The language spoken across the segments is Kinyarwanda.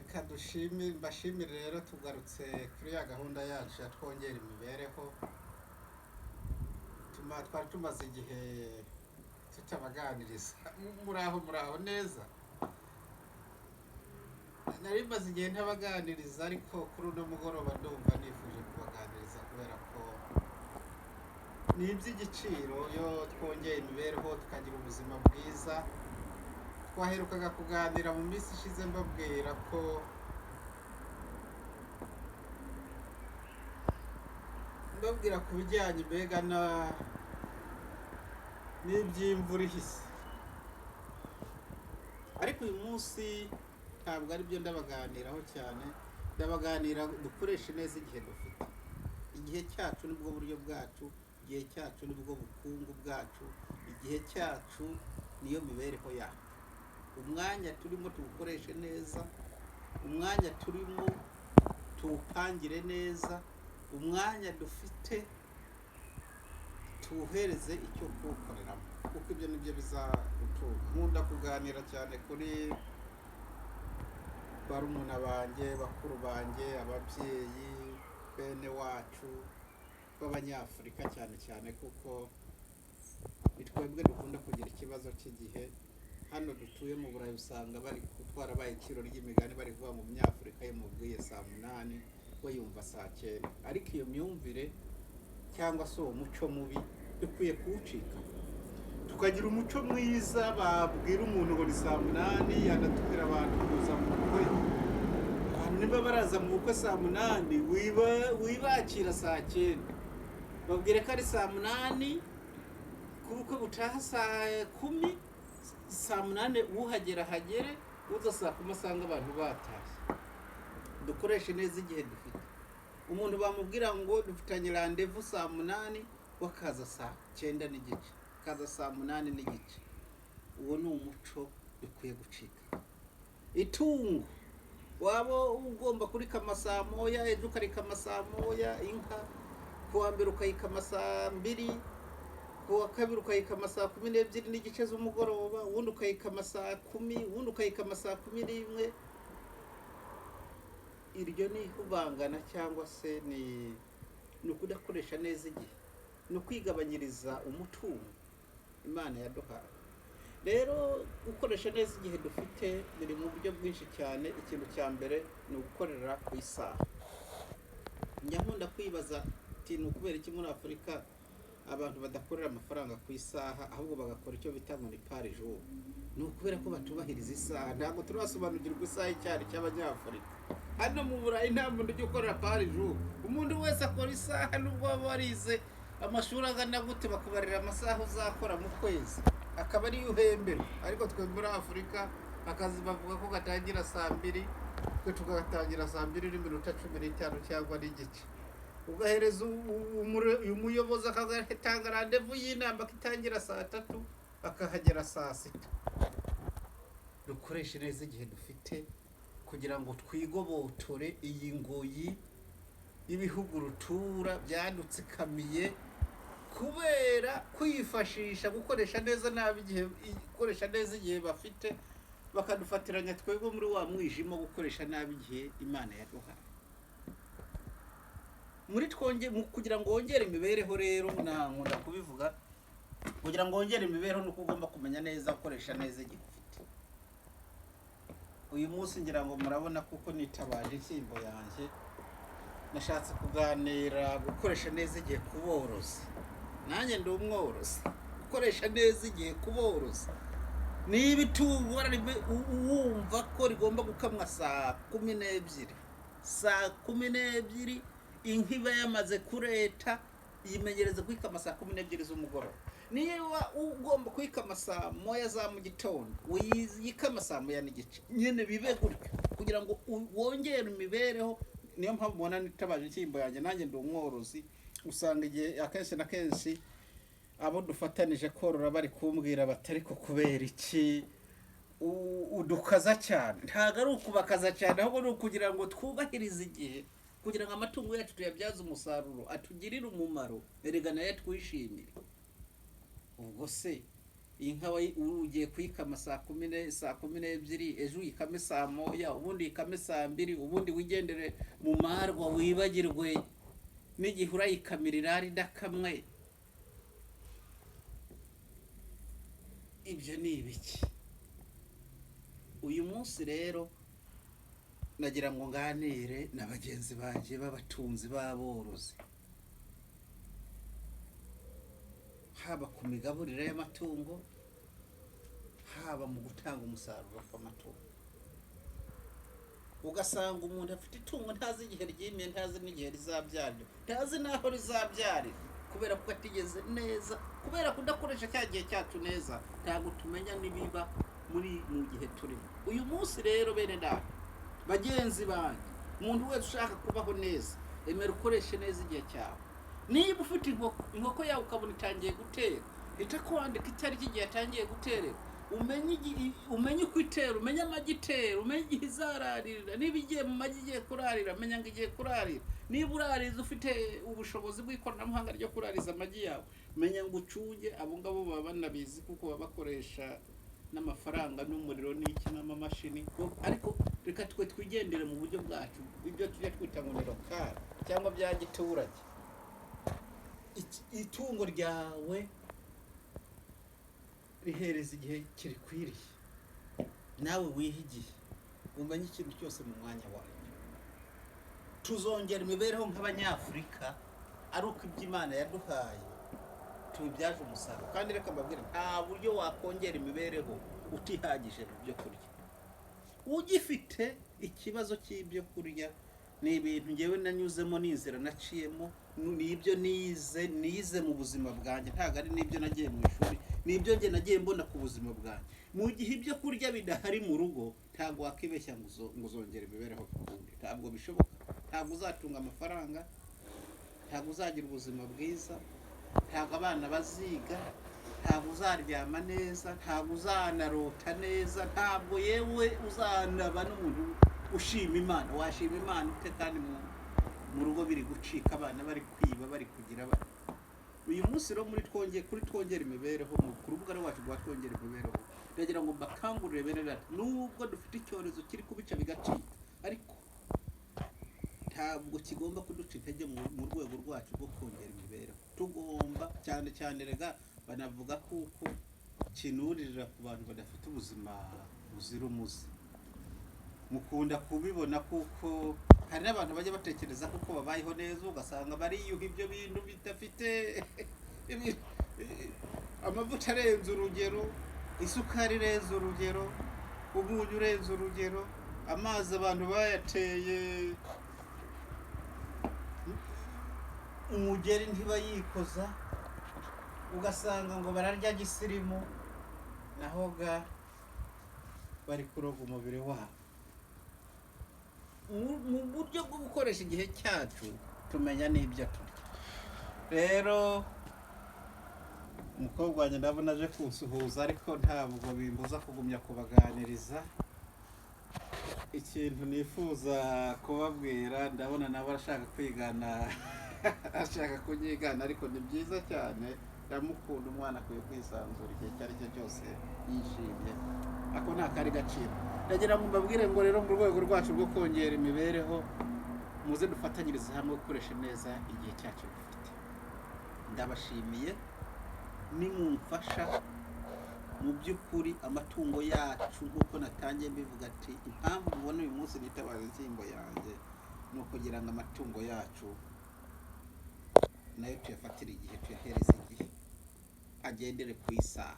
Reka dushimire, mbashimire rero. Tugarutse kuri ya gahunda yacu ya Twongera Imibereho. Twari tumaze igihe tutabaganiriza. Muraho, muraho neza. Nari maze igihe ntabaganiriza, ariko kuri uno mugoroba ndumva nifuje kubaganiriza kubera ko ni iby'igiciro iyo twongeye imibereho tukagira ubuzima bwiza. Twaherukaga kuganira mu minsi ishize mbabwira ko mbabwira ku bijyanye mbega na n'iby'imvura ihise, ariko uyu munsi ntabwo aribyo ndabaganiraho cyane. Ndabaganira dukoreshe neza igihe dufite. Igihe cyacu nibwo buryo bwacu, igihe cyacu nibwo bukungu bwacu, igihe cyacu niyo mibereho yacu. Umwanya turimo tuwukoreshe neza, umwanya turimo tuwupangire neza, umwanya dufite tuwuhereze icyo kuwukoreramo, kuko ibyo nibyo bizadutunga. Nkunda kuganira cyane kuri barumuna banjye, bakuru banjye, ababyeyi, bene wacu b'Abanyafurika cyane cyane, kuko ni twebwe dukunda kugira ikibazo cy'igihe. Hano dutuye mu Burayi usanga bari twarabaye iciro ry'imigani, bari kuvuga ngo Umunyafurika yamubwiye saa 8 we yumva saa 9. Ariko iyo myumvire cyangwa se uwo muco mubi dukwiye kuwucika, tukagira umuco mwiza. Babwira umuntu ngo ni saa 8, yanatumira abantu kuza mu bukwe. Abantu niba baraza mu bukwe saa 8, wibakira saa 9, babwire ko ari saa 8, ku bukwe butaha saa 10. Saa 8 uhagera ahagere, uza saa 10 asanga abantu batashye. Dukoreshe neza igihe dufite. Umuntu bamubwira ngo dufitanye rendez-vous saa 8, we akaza saa 9 n'igice, akaza saa 8 n'igice. Uwo ni umuco dukwiye gucika. Itungo waba ugomba kurikama saa 1, ejo ukarikama saa 1. Inka ku wa mbere ukayikama saa 2, ku wa kabiri ukayikama saa 12 n'igice z'umugoroba, ubundi ukayikama saa 10, ubundi ukayikama saa 11. Iryo ni ihubangana cyangwa se ni ukudakoresha neza igihe, ni ukwigabanyiriza umutungo Imana yaduhaye. Rero gukoresha neza igihe dufite biri mu buryo bwinshi cyane. Ikintu cya mbere ni ugukorera ku isaha. Njya nkunda kwibaza ati ni ukubera iki muri Afurika abantu badakorera amafaranga ku isaha, ahubwo bagakora icyo bita ngo ni par jour? Ni ukubera ko batubahiriza isaha. Ntabwo turasobanukirwa isaha icyo ari cy'Abanyafurika. Hano mu Burayi nta muntu ujya ukorera par jour, umuntu wese akora isaha. Nubwo waba warize amashuri angana gute, bakubarira amasaha uzakora mu kwezi, akaba ariyo uhemberwa. Ariko twe muri Afurika akazi bavuga ko gatangira saa 2, twe tugatangira saa 2 n'iminota 15 cyangwa n'igice. Ugahereza uyu muyobozi akagatanga rendez-vous y'inama akitangira saa 3, akahagera saa 6. Dukoreshe neza igihe dufite kugira ngo twigobotore iyi ngoyi y'ibihugu rutura byadutsikamiye kubera kwifashisha gukoresha neza nabi igihe, gukoresha neza igihe bafite, bakadufatiranya twebwe muri wa mwijima wo gukoresha nabi igihe Imana yaduhaye. Muri twonge mu kugira ngo wongere imibereho rero, na nkunda kubivuga, kugira ngo wongere imibereho ni uko ugomba kumenya neza gukoresha neza igihe ufite. Uyu munsi ngira ngo murabona kuko nitabaje inshyimbo yanjye, nashatse kuganira gukoresha neza igihe ku borozi. Nanjye ndi umworozi. Gukoresha neza igihe ku borozi, niba itungo wumva ko rigomba gukamwa saa 12, saa 12 inka iba yamaze kureta, yimenyereze kuyikama saa 12 z'umugoroba. Niba ugomba kuyikama saa 1 za mu gitondo, uyikama saa 1 n'igice nyine, bibe gutyo kugira ngo wongere imibereho. Niyo mpamvu mubona nitabaje inshyimbo yanjye. Nanjye ndi umworozi. Usanga igihe akenshi na kenshi abo dufatanije korora bari kumbwira bati: "Ariko kubera iki udukaza cyane?" Ntabwo ari ukubakaza cyane, ahubwo ni ukugira ngo twubahirize igihe, kugira ngo amatungo yacu tuyabyaze umusaruro, atugirire umumaro, erega nayo twishimire. Ubwo se Inka ugiye kuyikama saa 12, ejo uyikame saa 1, ubundi uyikame saa 2, ubundi wigendere mu marwa, wibagirwe n'igihe urayikamirira ari idakamwe. Ibyo ni ibiki? Uyu munsi rero nagira ngo nganire na bagenzi banjye b'abatunzi b'aborozi, haba ku migaburire y'amatungo, haba mu gutanga umusaruro w'amatungo. Ugasanga umuntu afite itungo, ntazi igihe ryimiye, ntazi n'igihe rizabyarira, ntazi n'aho rizabyarira, kubera ko atigeze neza, kubera kudakoresha cya gihe cyacu neza. Ntabwo tumenya n'ibiba muri mu gihe turimo uyu munsi. Rero bene data, bagenzi banjye, umuntu wese ushaka kubaho neza, emera ukoreshe neza igihe cyawe. Niba ufite inkoko, inkoko yawe ukabona itangiye gutera, hita kwandika itariki igihe yatangiye guterera, umenye uko itera, umenye amagi itera, umenye igihe izararira. Niba igiye mu magi igiye kurarira, menya ngo igiye kurarira. Niba urariza, ufite ubushobozi bw'ikoranabuhanga ryo kurariza amagi yawe, menya ngo ucunge. Abo ngabo baba banabizi, kuko baba bakoresha n'amafaranga n'umuriro n'iki n'amamashini. Ariko reka twe twigendere mu buryo bwacu, ibyo tujya twita ngo ni local cyangwa bya giturage. Itungo ryawe rihereza igihe kirikwiriye, nawe wihe igihe, umenye ikintu cyose mu mwanya wacyo. Tuzongera imibereho nk'Abanyafurika ari uko ibyo Imana yaduhaye tubibyaje umusaruro. Kandi reka mbabwire, nta buryo wakongera imibereho utihagije mu byo kurya. Ugifite ikibazo cy'ibyo kurya, ni ibintu ngewe nanyuzemo, n'inzira naciyemo, ni ibyo nize mu buzima bwanjye, ntabwo ari n'ibyo nagiye mu ishuri, ni ibyo njye nagiye mbona ku buzima bwanjye. Mu gihe ibyo kurya bidahari mu rugo, ntabwo wakibeshya ngo uzongere imibereho ukundi. Ntabwo bishoboka. Ntabwo uzatunga amafaranga, ntabwo uzagira ubuzima bwiza, ntabwo abana baziga, ntabwo uzaryama neza, ntabwo uzanarota neza, ntabwo yewe uzanaba n'umuntu ushima Imana. Washima Imana ute kandi mu rugo biri gucika, abana bari kwiba, bari kugira bari? Uyu munsi rero muri twongeye kuri Twongera Imibereho, ku rubuga rwacu rwa Twongera Imibereho, ndagira ngo mbakangurire, bene data, nubwo dufite icyorezo kiri kubica bigacika, ariko ntabwo kigomba kuduca intege mu rwego rwacu rwo kongera imibereho. Tugomba cyane cyane, rega banavuga kuko kinuririra ku bantu badafite ubuzima buzira umuze. Mukunda kubibona, kuko hari n'abantu bajya batekereza kuko babayeho neza, ugasanga bariyuha ibyo bintu bidafite amavuta arenze urugero, isukari irenze urugero, umunyu urenze urugero, amazi abantu bayateye umugeri ntibayikoza, ugasanga ngo bararya gisirimu, naho ga bari kuroga umubiri wabo. Mu buryo bwo gukoresha igihe cyacu, tumenya n'ibyo turya. Rero umukobwa wanjye ndabona aje kunsuhuza, ariko ntabwo bimbuza kugumya kubaganiriza. Ikintu nifuza kubabwira, ndabona nawe arashaka kwigana, ashaka kunyigana, ariko ni byiza cyane, ndamukunda. Umwana akwiye kwisanzura igihe icyo ari cyo cyose yishimye, ako ni akari gaciro. Ndagira ngo mbabwire ngo rero mu rwego rwacu rwo kongera imibereho, muze dufatanyirize hamwe gukoresha neza igihe cyacu dufite. Ndabashimiye nimumfasha. Mu by'ukuri amatungo yacu, nk'uko natangiye mbivuga ati impamvu mubona uyu munsi nitabaza inshyimbo yanjye, ni ukugira ngo amatungo yacu nayo tuyafatire igihe, tuyahereze igihe, agendere ku isaha,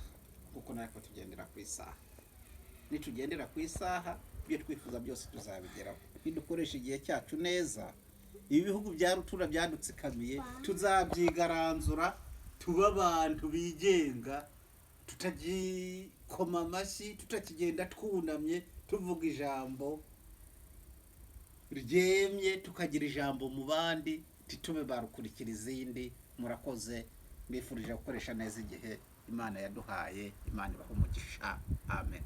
kuko natwe tugendera ku isaha. Nitugendera ku isaha, ibyo twifuza byose tuzabigeraho. Nidukoresha igihe cyacu neza, ibi bihugu bya rutura byadutsikamiye tuzabyigaranzura, tuba abantu bigenga, tutagikoma amashyi, tutakigenda twunamye, tuvuga ijambo ryemye, tukagira ijambo mu bandi, ntitube barukurikira izindi. Murakoze, mbifurije gukoresha neza igihe Imana yaduhaye. Imana ibaha umugisha. Amen.